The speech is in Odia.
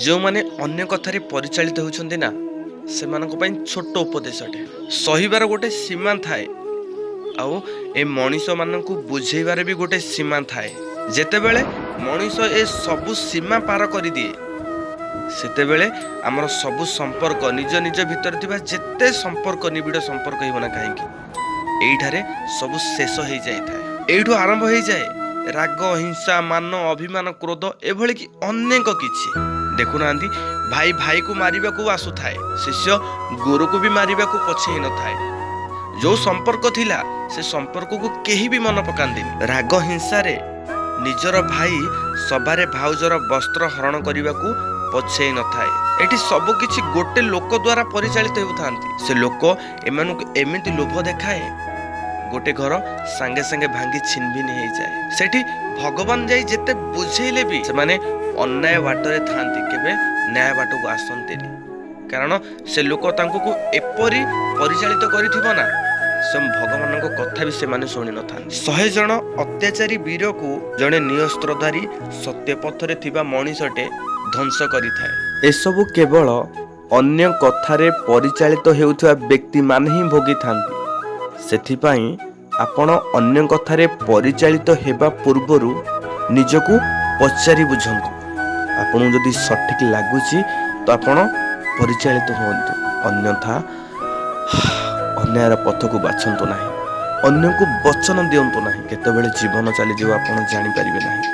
ଯେଉଁମାନେ ଅନ୍ୟ କଥାରେ ପରିଚାଳିତ ହେଉଛନ୍ତି ନା, ସେମାନଙ୍କ ପାଇଁ ଛୋଟ ଉପଦେଶଟେ। ସହିବାର ଗୋଟେ ସୀମା ଥାଏ ଆଉ ଏ ମଣିଷମାନଙ୍କୁ ବୁଝେଇବାର ବି ଗୋଟେ ସୀମା ଥାଏ। ଯେତେବେଳେ ମଣିଷ ଏ ସବୁ ସୀମା ପାର କରିଦିଏ, ସେତେବେଳେ ଆମର ସବୁ ସମ୍ପର୍କ, ନିଜ ନିଜ ଭିତରେ ଥିବା ଯେତେ ସମ୍ପର୍କ, ନିବିଡ଼ ସମ୍ପର୍କ ହେବ ନା କାହିଁକି, ଏଇଠାରେ ସବୁ ଶେଷ ହେଇଯାଇଥାଏ। ଏଇଠୁ ଆରମ୍ଭ ହେଇଯାଏ ରାଗ, ହିଂସା, ମାନ, ଅଭିମାନ, କ୍ରୋଧ, ଏଭଳି କି ଅନେକ କିଛି। ଦେଖୁନାହାନ୍ତି, ଭାଇ ଭାଇକୁ ମାରିବାକୁ ଆସୁଥାଏ, ଶିଷ୍ୟ ଗୁରୁକୁ ବି ମାରିବାକୁ ପଛେଇ ନଥାଏ। ଯୋଉ ସମ୍ପର୍କ ଥିଲା, ସେ ସମ୍ପର୍କକୁ କେହି ବି ମନେ ପକାନ୍ତିନି। ରାଗ ହିଂସାରେ ନିଜର ଭାଇ ସଭାରେ ଭାଉଜର ବସ୍ତ୍ର ହରଣ କରିବାକୁ ପଛେଇ ନଥାଏ। ଏଠି ସବୁ କିଛି ଗୋଟେ ଲୋକ ଦ୍ୱାରା ପରିଚାଳିତ ହେଉଥାନ୍ତି। ସେ ଲୋକ ଏମାନଙ୍କୁ ଏମିତି ଲୋଭ ଦେଖାଏ, ଗୋଟେ ଘର ସାଙ୍ଗେ ସାଙ୍ଗେ ଭାଙ୍ଗି ଛିନଭିନ ହେଇଯାଏ। ସେଠି ଭଗବାନ ଯାଇ ଯେତେ ବୁଝେଇଲେ ବି ସେମାନେ ଅନ୍ୟାୟ ବାଟରେ ଥାନ୍ତି, କେବେ ନ୍ୟାୟ ବାଟକୁ ଆସନ୍ତିନି। କାରଣ ସେ ଲୋକ ତାଙ୍କୁ ଏପରି ପରିଚାଳିତ କରିଥିବ ନା, ସେ ଭଗବାନଙ୍କ କଥା ବି ସେମାନେ ଶୁଣି ନଥାନ୍ତି। 100 ଜଣ ଅତ୍ୟାଚାରୀ ବୀରକୁ ଜଣେ ନିଅସ୍ତ୍ରଧାରୀ ସତ୍ୟ ପଥରେ ଥିବା ମଣିଷଟେ ଧ୍ୱଂସ କରିଥାଏ। ଏସବୁ କେବଳ ଅନ୍ୟ କଥାରେ ପରିଚାଳିତ ହେଉଥିବା ବ୍ୟକ୍ତିମାନେ ହିଁ ଭୋଗିଥାନ୍ତି। ସେଥିପାଇଁ ଆପଣ ଅନ୍ୟ କଥାରେ ପରିଚାଳିତ ହେବା ପୂର୍ବରୁ ନିଜକୁ ପଚାରି ବୁଝନ୍ତୁ। ଆପଣଙ୍କୁ ଯଦି ସଠିକ୍ ଲାଗୁଛି ତ ଆପଣ ପରିଚାଳିତ ହୁଅନ୍ତୁ, ଅନ୍ୟଥା ଅନ୍ୟାୟର ପଥକୁ ବାଛନ୍ତୁ ନାହିଁ, ଅନ୍ୟକୁ ବଚନ ଦିଅନ୍ତୁ ନାହିଁ। କେତେବେଳେ ଜୀବନ ଚାଲିଯିବ, ଆପଣ ଜାଣିପାରିବେ ନାହିଁ।